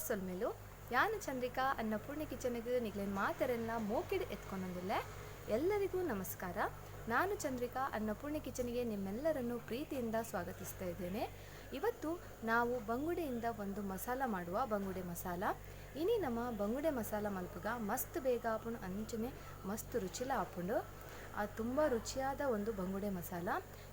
ಸೊಲ್ಮೆಲು ಯಾನು ಚಂದ್ರಿಕಾ ಅನ್ನಪೂರ್ಣ ಕಿಚನ್ಗೆ ನಿಗ್ಲೇನ್ ಮಾತೆರೆಲ್ಲ ಮೋಕಿಡ್ ಎತ್ಕೊಂಡೊಂದಿಲ್ಲ. ಎಲ್ಲರಿಗೂ ನಮಸ್ಕಾರ. ನಾನು ಚಂದ್ರಿಕಾ ಅನ್ನಪೂರ್ಣ ಕಿಚನ್ಗೆ ನಿಮ್ಮೆಲ್ಲರನ್ನು ಪ್ರೀತಿಯಿಂದ ಸ್ವಾಗತಿಸ್ತಾ ಇದ್ದೇನೆ. ಇವತ್ತು ನಾವು ಬಂಗುಡೆಯಿಂದ ಒಂದು ಮಸಾಲ ಮಾಡುವ ಬಂಗುಡೆ ಮಸಾಲ. ಇನಿ ನಮ್ಮ ಬಂಗುಡೆ ಮಸಾಲ ಮಲ್ಪುಗ ಮಸ್ತ್ ಬೇಗ ಆಪುಂಡು, ಅಂಚನೆ ಮಸ್ತ್ ರುಚಿಲ ಆಪುಂಡು. ತುಂಬ ರುಚಿಯಾದ ಒಂದು ಬಂಗುಡೆ ಮಸಾಲ.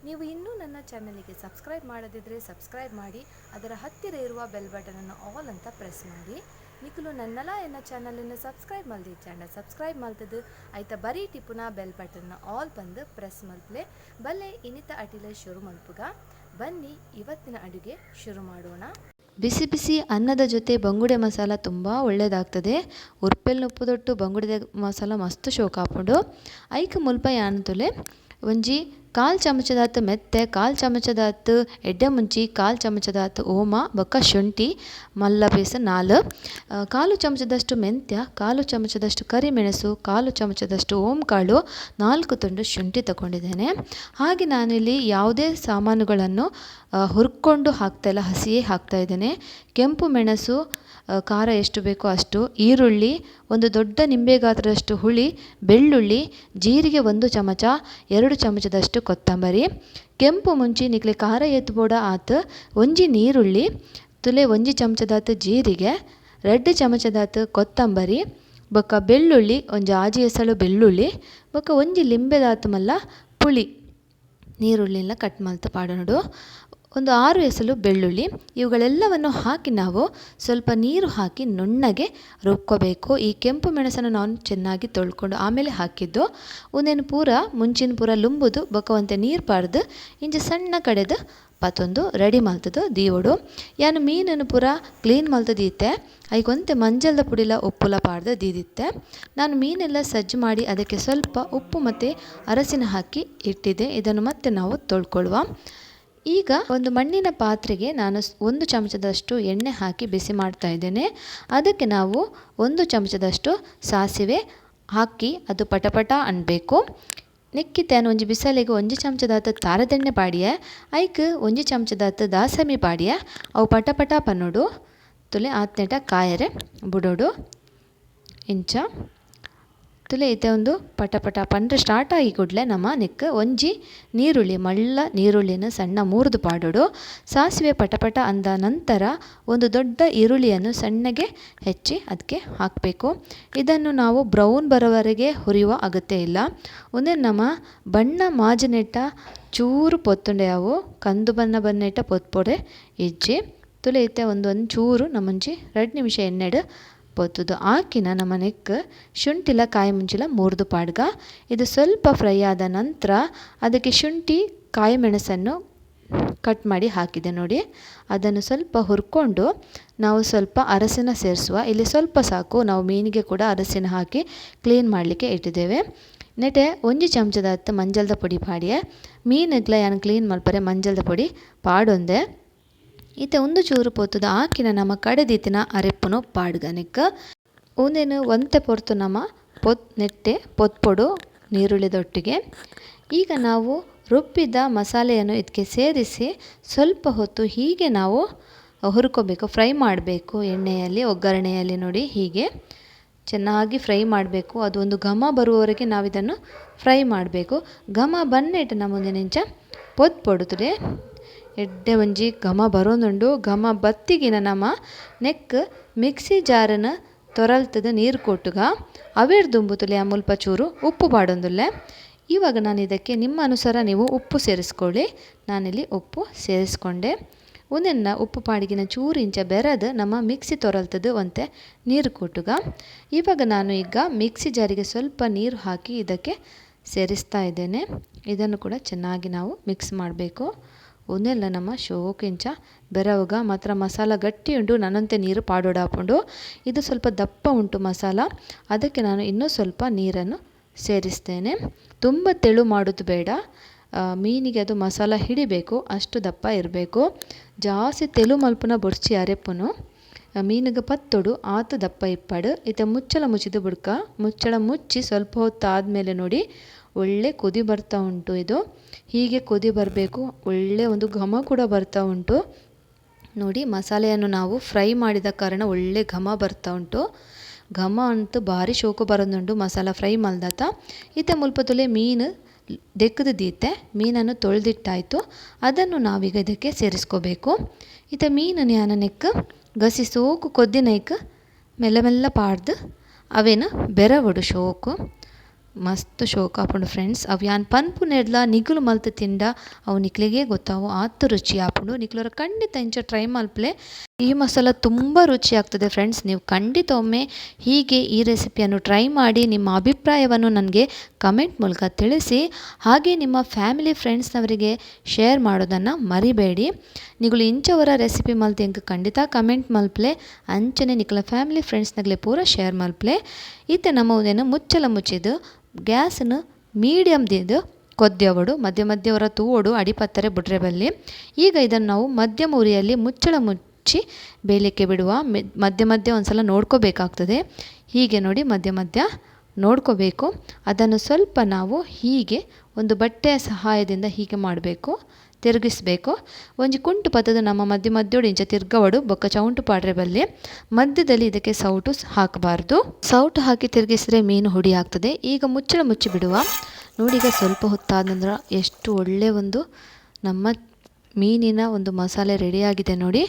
ನೀವು ಇನ್ನೂ ನನ್ನ ಚಾನಲಿಗೆ ಸಬ್ಸ್ಕ್ರೈಬ್ ಮಾಡದಿದ್ದರೆ ಸಬ್ಸ್ಕ್ರೈಬ್ ಮಾಡಿ, ಅದರ ಹತ್ತಿರ ಇರುವ ಬೆಲ್ ಬಟನನ್ನು ಆಲ್ ಅಂತ ಪ್ರೆಸ್ ಮಾಡಿ. ನಿಕುಲು ನನ್ನಲ ಎನ್ನ ಚಾನಲನ್ನು ಸಬ್ಸ್ಕ್ರೈಬ್ ಮಲ್ದಿಚ್ಚಾಂಡ ಸಬ್ಸ್ಕ್ರೈಬ್ ಮಲ್ತದು ಆಯ್ತ ಬರೀ ಟಿಪ್ಪುನ bell button all ಬಂದು ಪ್ರೆಸ್ ಮಲ್ಪಲೆ ಬಲ್ಲೆ. ಇನಿತ ಅಟಿಲೆ ಶುರು ಮಲ್ಪುಗ ಬನ್ನಿ, ಇವತ್ತಿನ ಅಡುಗೆ ಶುರು ಮಾಡೋಣ. ಬಿಸಿ ಬಿಸಿ ಅನ್ನದ ಜೊತೆ ಬಂಗುಡೆ ಮಸಾಲ ತುಂಬ ಒಳ್ಳೆಯದಾಗ್ತದೆ. ಉರ್ಪೆಲ್ ಉಪ್ಪುದೊಟ್ಟು ಬಂಗುಡೆ ಮಸಾಲ ಮಸ್ತ್ ಶೋಕ್ ಆಪುಂಡು. ಐಕ್ ಮುಲ್ಪ ಯಾನ್ ತುಲೆ ಒಂಜಿ ಕಾಲು ಚಮಚದಾತ್ ಮೆತ್ತೆ, ಕಾಲು ಚಮಚದಾತ್ ಎಡ್ಡೆ ಮುಂಚಿ, ಕಾಲು ಚಮಚದಾತ್ ಓಮ ಬೊಕ್ಕ ಶುಂಠಿ ಮಲ್ಲ ಪೀಸ್ 4, ಕಾಲು ಚಮಚದಷ್ಟು ಮೆಂತ್ಯ, ಕಾಲು ಚಮಚದಷ್ಟು ಕರಿಮೆಣಸು, ಕಾಲು ಚಮಚದಷ್ಟು ಓಂಕಾಳು, 4 ತುಂಡು ಶುಂಠಿ ತಗೊಂಡಿದ್ದೇನೆ. ಹಾಗೆ ನಾನಿಲ್ಲಿ ಯಾವುದೇ ಸಾಮಾನುಗಳನ್ನು ಹುರ್ಕೊಂಡು ಹಾಕ್ತಾಯಿಲ್ಲ, ಹಸಿಯೇ ಹಾಕ್ತಾಯಿದ್ದೇನೆ. ಕೆಂಪು ಮೆಣಸು ಖಾರ ಎಷ್ಟು ಬೇಕೋ ಅಷ್ಟು, ಈರುಳ್ಳಿ ಒಂದು ದೊಡ್ಡ ನಿಂಬೆ ಗಾತ್ರದಷ್ಟು ಹುಳಿ, ಬೆಳ್ಳುಳ್ಳಿ, ಜೀರಿಗೆ 1 ಚಮಚ, 2 ಚಮಚದಷ್ಟು ಕೊತ್ತಂಬರಿ, ಕೆಂಪು ಮುಂಚಿ ನಿಕ್ಲೆ ಖಾರ ಏತ್ ಬೋಡ ಆತ್, ಒಂಜಿ ನೀರುಳ್ಳಿ ತುಲೆ 1 ಚಮಚದಾತ್ ಜೀರಿಗೆ, 2 ಚಮಚದಾತ್ ಕೊತ್ತಂಬರಿ, ಬೊಕ್ಕ ಬೆಳ್ಳುಳ್ಳಿ ಒಂಜಿ ಆಜಿ ಎಸಳು ಬೆಳ್ಳುಳ್ಳಿ, ಬೊಕ್ಕ ಒಂಜಿ ಲಿಂಬೆದಾತ್ ಮಲ್ಲ ಪುಳಿ, ನೀರುಳ್ಳಿನ ಕಟ್ ಮಲ್ತ್ ಪಾಡೊನೊಡು, ಒಂದು 6 ಎಸಳು ಬೆಳ್ಳುಳ್ಳಿ. ಇವುಗಳೆಲ್ಲವನ್ನು ಹಾಕಿ ನಾವು ಸ್ವಲ್ಪ ನೀರು ಹಾಕಿ ನುಣ್ಣಗೆ ರುಬ್ಕೋಬೇಕು. ಈ ಕೆಂಪು ಮೆಣಸನ್ನು ನಾನು ಚೆನ್ನಾಗಿ ತೊಳ್ಕೊಂಡು ಆಮೇಲೆ ಹಾಕಿದ್ದು. ಒಂದೇನು ಪೂರ ಮುಂಚಿನ ಪೂರ ಲುಂಬುದು ಬೊಕ್ಕ ಒಂತೆ ನೀರು ಪಾಡ್ದು ಇಂಚ ಸಣ್ಣ ಕಡೆದು ಪತೊಂದು ರೆಡಿ ಮಲ್ತದು ದೀವೊಡು. ಯಾನು ಮೀನನ್ನು ಪೂರ ಕ್ಲೀನ್ ಮಲ್ತು ದೀತೆ, ಐಕೊಂತೆ ಮಂಜಲ್ದ ಪುಡಿಲ ಉಪ್ಪುಲ ಪಾಡ್ದು ದೀದಿತ್ತೆ. ನಾನು ಮೀನೆಲ್ಲ ಸಜ್ಜು ಮಾಡಿ ಅದಕ್ಕೆ ಸ್ವಲ್ಪ ಉಪ್ಪು ಮತ್ತು ಅರಸಿನ ಹಾಕಿ ಇಟ್ಟಿದ್ದೆ. ಇದನ್ನು ಮತ್ತೆ ನಾವು ತೊಳ್ಕೊಳ್ಳುವ. ಈಗ ಒಂದು ಮಣ್ಣಿನ ಪಾತ್ರೆಗೆ ನಾನು 1 ಚಮಚದಷ್ಟು ಎಣ್ಣೆ ಹಾಕಿ ಬಿಸಿ ಮಾಡ್ತಾ ಇದ್ದೇನೆ. ಅದಕ್ಕೆ ನಾವು 1 ಚಮಚದಷ್ಟು ಸಾಸಿವೆ ಹಾಕಿ ಅದು ಪಟಪಟ ಅನ್ನಬೇಕು. ನೆಕ್ಕಿತ್ತೇನು ಒಂಜಿ ಬಿಸಲೆಗೆ 1 ಚಮಚದಾತ್ ತಾರದೆಣ್ಣೆ ಪಾಡಿಯೆ, ಐಕ್ 1 ಚಮಚದಾತ್ ದಾಸಮಿ ಪಾಡಿಯೆ, ಅವು ಪಟಪಟ ಪನ್ನೋಡು ತುಲೆ ಆತ್ನೇಟ ಕಾಯರೆ ಬುಡೋಡು. ಇಂಚ ತುಲೆ ಇತ್ತೆ ಒಂದು ಪಟಪಟ ಪಂಡ್ರೆ ಸ್ಟಾರ್ಟ್ ಆಗಿ ಕೂಡಲೇ ನಮ್ಮ ನೆಕ್ ಒಂಜಿ ನೀರುಳ್ಳಿ ಮಳ್ಳ ನೀರುಳ್ಳಿನ ಸಣ್ಣ ಮೂರ್ದು ಪಾಡೋಡು. ಸಾಸಿವೆ ಪಟಪಟ ಅಂದ ನಂತರ ಒಂದು ದೊಡ್ಡ ಈರುಳ್ಳಿಯನ್ನು ಸಣ್ಣಗೆ ಹೆಚ್ಚಿ ಅದಕ್ಕೆ ಹಾಕಬೇಕು. ಇದನ್ನು ನಾವು ಬ್ರೌನ್ ಬರೋವರೆಗೆ ಹುರಿಯುವ ಅಗತ್ಯ ಇಲ್ಲ. ಒಂದೇ ನಮ್ಮ ಬಣ್ಣ ಮಾಜಿನೆಟ್ಟ ಚೂರು ಪೊತ್ತುಂಡೆ ಅವು ಕಂದು ಬಣ್ಣ ಬನ್ನೆಟ್ಟ ಪೊತ್ಪೊಡೆ ಇಜ್ಜಿ. ತುಲೆ ಇತ್ತೆ ಒಂದೊಂದು ಚೂರು ನಮ್ಮಂಜಿ 2 ನಿಮಿಷ ಎಣ್ಣೆಡು ಪೊತ್ತುದು ಆಕಿನ ನಮ್ಮ ನೆಕ್ ಶುಂಠಿಲ ಕಾಯಿ ಮುಂಚಿಲ ಮೂರ್ದು ಪಾಡ್ಗ. ಇದು ಸ್ವಲ್ಪ ಫ್ರೈ ಆದ ನಂತರ ಅದಕ್ಕೆ ಶುಂಠಿ ಕಾಯಿ ಮೆಣಸನ್ನು ಕಟ್ ಮಾಡಿ ಹಾಕಿದೆ ನೋಡಿ. ಅದನ್ನು ಸ್ವಲ್ಪ ಹುರ್ಕೊಂಡು ನಾವು ಸ್ವಲ್ಪ ಅರಸಿನ ಸೇರಿಸುವ. ಇಲ್ಲಿ ಸ್ವಲ್ಪ ಸಾಕು, ನಾವು ಮೀನಿಗೆ ಕೂಡ ಅರಸಿನ ಹಾಕಿ ಕ್ಲೀನ್ ಮಾಡಲಿಕ್ಕೆ ಇಟ್ಟಿದ್ದೇವೆ. ನೆಟೆ 1 ಚಮಚದ ಮಂಜಲ್ದ ಪೊಡಿ ಪಾಡಿಯೆ, ಮೀನುಗ್ಲ ಯಾನ್ ಕ್ಲೀನ್ ಮಲ್ಪರೆ ಮಂಜಲ್ದ ಪೊಡಿ ಪಾಡೊಂದೆ. ಇತ್ತೆ ಒಂದು ಚೂರು ಪೊತ್ತುದ ಆಕಿನ ನಮ್ಮ ಕಡೆದೀತಿನ ಅರೆಪ್ಪುನು ಪಾಡ್ಗನಿಕ್ ಒಂದೇನು ಒಂತೆ ಪೊರ್ತು ನಮ್ಮ ನೆಟ್ಟೆ ಪೊತ್ಪೊಡು ನೀರುಳ್ಳಿದೊಟ್ಟಿಗೆ. ಈಗ ನಾವು ರುಬ್ಬಿದ ಮಸಾಲೆಯನ್ನು ಇದಕ್ಕೆ ಸೇರಿಸಿ ಸ್ವಲ್ಪ ಹೊತ್ತು ಹೀಗೆ ನಾವು ಹುರ್ಕೋಬೇಕು, ಫ್ರೈ ಮಾಡಬೇಕು ಎಣ್ಣೆಯಲ್ಲಿ, ಒಗ್ಗರಣೆಯಲ್ಲಿ ನೋಡಿ ಹೀಗೆ ಚೆನ್ನಾಗಿ ಫ್ರೈ ಮಾಡಬೇಕು. ಅದು ಒಂದು ಘಮ ಬರುವವರೆಗೆ ನಾವಿದನ್ನು ಫ್ರೈ ಮಾಡಬೇಕು. ಘಮ ಬನ್ನೆಟ್ ನಮ್ಮ ನಿಂಚ ಪೊತ್ಪೊಡುತ್ತದೆ ಎಡ್ಡೆ ಒಂಜಿ ಘಮ ಬರೋದುಂಡು. ಘಮ ಬತ್ತಿಗಿನ ನಮ್ಮ ನೆಕ್ ಮಿಕ್ಸಿ ಜಾರನ ತೊರಲ್ತದ ನೀರು ಕೊಟ್ಟುಗ ಅವೇರ್ ದುಂಬುತುಲೆ ಆ ಮುಲ್ಪ ಚೂರು ಉಪ್ಪು ಪಾಡೊಂದುಲ್ಲೆ. ಇವಾಗ ನಾನು ಇದಕ್ಕೆ ನಿಮ್ಮ ಅನುಸಾರ ನೀವು ಉಪ್ಪು ಸೇರಿಸ್ಕೊಳ್ಳಿ. ನಾನಿಲ್ಲಿ ಉಪ್ಪು ಸೇರಿಸ್ಕೊಂಡೆ. ಒಂದನ್ನ ಉಪ್ಪು ಪಾಡಿಗಿನ ಚೂರು ಇಂಚ ಬೆರೆದು ನಮ್ಮ ಮಿಕ್ಸಿ ತೊರಲ್ತದ ಒಂತೆ ನೀರು ಕೊಟ್ಟುಗ. ಇವಾಗ ನಾನು ಈಗ ಮಿಕ್ಸಿ ಜಾರಿಗೆ ಸ್ವಲ್ಪ ನೀರು ಹಾಕಿ ಇದಕ್ಕೆ ಸೇರಿಸ್ತಾ ಇದ್ದೇನೆ. ಇದನ್ನು ಕೂಡ ಚೆನ್ನಾಗಿ ನಾವು ಮಿಕ್ಸ್ ಮಾಡಬೇಕು. ಒಂದೆಲ್ಲ ನಮ್ಮ ಶೋಕಿಂಚ ಬೆರವಾಗ ಮಾತ್ರ ಮಸಾಲ ಗಟ್ಟಿ ಉಂಟು, ನನ್ನಂತೆ ನೀರು ಪಾಡೋಡಾಪುಂಡು. ಇದು ಸ್ವಲ್ಪ ದಪ್ಪ ಉಂಟು ಮಸಾಲ, ಅದಕ್ಕೆ ನಾನು ಇನ್ನೂ ಸ್ವಲ್ಪ ನೀರನ್ನು ಸೇರಿಸ್ತೇನೆ. ತುಂಬ ತೆಳು ಮಾಡೋದು ಬೇಡ, ಮೀನಿಗೆ ಅದು ಮಸಾಲ ಹಿಡಿಬೇಕು, ಅಷ್ಟು ದಪ್ಪ ಇರಬೇಕು. ಜಾಸ್ತಿ ತೆಳು ಮಲ್ಪುನ ಬೊಡ್ಚಿ ಅರೆಪ್ಪುನು ಮೀನಿಗೆ ಪತ್ತೊಡು ಆತು ದಪ್ಪ ಇಪ್ಪಾಡು. ಇತ್ತೆ ಮುಚ್ಚಳ ಮುಚ್ಚಿದು ಬುಡ್ಕ ಮುಚ್ಚಳ ಮುಚ್ಚಿ ಸ್ವಲ್ಪ ಹೊತ್ತಾದಮೇಲೆ ನೋಡಿ ಒಳ್ಳೆ ಕುದಿ ಬರ್ತಾ ಉಂಟು. ಇದು ಹೀಗೆ ಕುದಿ ಬರಬೇಕು, ಒಳ್ಳೆ ಒಂದು ಘಮ ಕೂಡ ಬರ್ತಾ ಉಂಟು. ನೋಡಿ, ಮಸಾಲೆಯನ್ನು ನಾವು ಫ್ರೈ ಮಾಡಿದ ಕಾರಣ ಒಳ್ಳೆ ಘಮ ಬರ್ತಾ ಉಂಟು. ಘಮ ಅಂತೂ ಭಾರಿ ಶೋಕು ಬರೋದುಂಟು ಮಸಾಲ ಫ್ರೈ ಮಲ್ದತ. ಇತ್ತೆ ಮುಲ್ಪ ತುಲೆ ಮೀನು ದೆಕ್ಕದ ದೀತೆ, ಮೀನನ್ನು ತೊಳೆದಿಟ್ಟಾಯಿತು. ಅದನ್ನು ನಾವೀಗ ಇದಕ್ಕೆ ಸೇರಿಸ್ಕೋಬೇಕು. ಇತ್ತೆ ಮೀನು ಯಾನನೆಕ್ ಗಸಿ ಸೋಕು ಕೊದ್ದಿನೈಕ್ ಮೆಲ್ಲ ಮೆಲ್ಲ ಪಾಡ್ದು ಅವೇನು ಬೆರವಡು ಶೋಕು ಮಸ್ತ್ ಶೋಕು ಆಪುಂಡು ಫ್ರೆಂಡ್ಸ್. ಅವು ಯಾನ್ ಪನ್ಪುನೆಡ್ಲ ನಿಗುಲು ಮಲ್ತ್ ತಿಂಡ ಅವು ನಿಕ್ಲೆಗೇ ಗೊತ್ತಾವು, ಆತ್ ರುಚಿ ಆಪುಂಡು. ನಿಕ್ಲೊರ ಖಂಡಿತ ಇಂಚ ಟ್ರೈ ಮಲ್ಪಲೆ. ಈ ಮಸಾಲ ತುಂಬ ರುಚಿ ಆಗ್ತದೆ ಫ್ರೆಂಡ್ಸ್. ನೀವು ಖಂಡಿತ ಒಮ್ಮೆ ಹೀಗೆ ಈ ರೆಸಿಪಿಯನ್ನು ಟ್ರೈ ಮಾಡಿ ನಿಮ್ಮ ಅಭಿಪ್ರಾಯವನ್ನು ನನಗೆ ಕಮೆಂಟ್ ಮೂಲಕ ತಿಳಿಸಿ. ಹಾಗೆ ನಿಮ್ಮ ಫ್ಯಾಮಿಲಿ ಫ್ರೆಂಡ್ಸ್ನವರಿಗೆ ಶೇರ್ ಮಾಡೋದನ್ನು ಮರಿಬೇಡಿ. ನಿಗುಲು ಇಂಚವರ ರೆಸಿಪಿ ಮಲ್ತ್ ಎಂಕ್ ಖಂಡಿತ ಕಮೆಂಟ್ ಮಲ್ಪಲೆ. ಅಂಚನೆ ನಿಕ್ಲ ಫ್ಯಾಮಿಲಿ ಫ್ರೆಂಡ್ಸ್ನಗಲೆ ಪೂರ ಶೇರ್ ಮಲ್ಪಲೆ. ಇತ್ತೆ ನಮ್ಮ ಉಂದೆನ್ ಮುಚ್ಚಲ ಮುಚ್ಚಿದು ಗ್ಯಾಸ್ನ ಮೀಡಿಯಮ್ ದಿದ್ದು ಕೊದ್ಯವಡು, ಮಧ್ಯ ಮಧ್ಯವರ ತೂವೊಡು, ಅಡಿಪತ್ತರೆ ಬುಡ್ರೆ ಬಲ್ಲಿ. ಈಗ ಇದನ್ನು ನಾವು ಮಧ್ಯಮ ಉರಿಯಲ್ಲಿ ಮುಚ್ಚಳ ಮುಚ್ಚಿ ಬೇಯಲಿಕ್ಕೆ ಬಿಡುವ. ಮಧ್ಯ ಮಧ್ಯ ಒಂದ್ಸಲ ನೋಡ್ಕೋಬೇಕಾಗ್ತದೆ. ಹೀಗೆ ನೋಡಿ ಮಧ್ಯ ಮಧ್ಯ ನೋಡ್ಕೋಬೇಕು. ಅದನ್ನು ಸ್ವಲ್ಪ ನಾವು ಹೀಗೆ ಒಂದು ಬಟ್ಟೆಯ ಸಹಾಯದಿಂದ ಹೀಗೆ ಮಾಡಬೇಕು, ತಿರುಗಿಸ್ಬೇಕು. ಒಂಜಿ ಕುಂಟು ಪತ್ತದ ನಮ್ಮ ಮಧ್ಯ ಮಧ್ಯೋಡು ಇಂಚ ತಿರ್ಗವಡು, ಬೊಕ್ಕ ಚೌಂಟು ಪಾಡ್ರೆ ಬಲ್ಲಿ. ಮಧ್ಯದಲ್ಲಿ ಇದಕ್ಕೆ ಸೌಟು ಹಾಕಬಾರ್ದು. ಸೌಟು ಹಾಕಿ ತಿರುಗಿಸಿದ್ರೆ ಮೀನು ಹುಡಿ ಆಗ್ತದೆ. ಈಗ ಮುಚ್ಚಳ ಮುಚ್ಚಿ ಬಿಡುವ. ನೋಡಿ, ಈಗ ಸ್ವಲ್ಪ ಹೊತ್ತಾದ ನಂತರ ಎಷ್ಟು ಒಳ್ಳೆ ಒಂದು ನಮ್ಮ ಮೀನಿನ ಒಂದು ಮಸಾಲೆ ರೆಡಿಯಾಗಿದೆ ನೋಡಿ.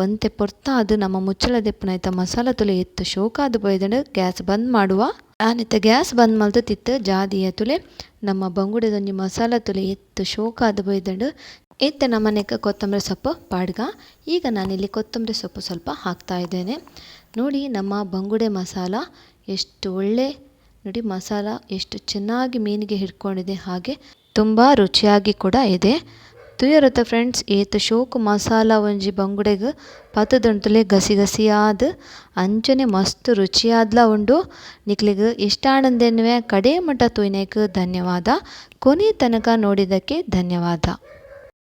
ಒಂತೆ ಪೊರ್ತ ಅದು ನಮ್ಮ ಮುಚ್ಚಳ ದೆಪ್ಪುನೈತ ಮಸಾಲ ತುಲೆ ಎತ್ತು ಶೋಕಾದು ಪೋಯ್ದಂಡ ಗ್ಯಾಸ್ ಬಂದ್ ಮಾಡುವ. ಆನಿತ್ತ ಗ್ಯಾಸ್ ಬಂದ್ ಮಲ್ತು ತಿತ್ತು ಜಾದಿಯ ತುಲೆ ನಮ್ಮ ಬಂಗುಡೆದೊಂಜಿ ಮಸಾಲ ತುಲೆ ಎತ್ತು ಶೋಕಾದು ಪೋಯ್ದಂಡು. ಇತ್ತೆ ನಮ್ಮನೆಗೆ ಕೊತ್ತಂಬರಿ ಸೊಪ್ಪು ಪಾಡ್ಗ. ಈಗ ನಾನಿಲ್ಲಿ ಕೊತ್ತಂಬರಿ ಸೊಪ್ಪು ಸ್ವಲ್ಪ ಹಾಕ್ತಾ ಇದ್ದೇನೆ. ನೋಡಿ, ನಮ್ಮ ಬಂಗುಡೆ ಮಸಾಲ ಎಷ್ಟು ಒಳ್ಳೆ, ನೋಡಿ ಮಸಾಲ ಎಷ್ಟು ಚೆನ್ನಾಗಿ ಮೀನಿಗೆ ಹಿಡ್ಕೊಂಡಿದೆ, ಹಾಗೆ ತುಂಬ ರುಚಿಯಾಗಿ ಕೂಡ ಇದೆ. ತೂಯರತ್ತ ಫ್ರೆಂಡ್ಸ್, ಏತ್ ಶೋಕು ಮಸಾಲ ಒಂಜಿ ಬಂಗುಡೆಗ್ ಪತದಂತುಲೆ ಗಸಿ ಗಸಿಯಾದ ಅಂಚನೆ ಮಸ್ತ್ ರುಚಿಯಾದ್ಲ ಉಂಡು. ನಿಕ್ಲೆಗ್ ಇಷ್ಟ ಆನಂದೆನ್ನುವೆ ಕಡೆ ಮಟ್ಟ ತೂಯಿನೇಕ್ ಧನ್ಯವಾದ. ಕೊನೆ ತನಕ ನೋಡಿದ್ದಕ್ಕೆ ಧನ್ಯವಾದ.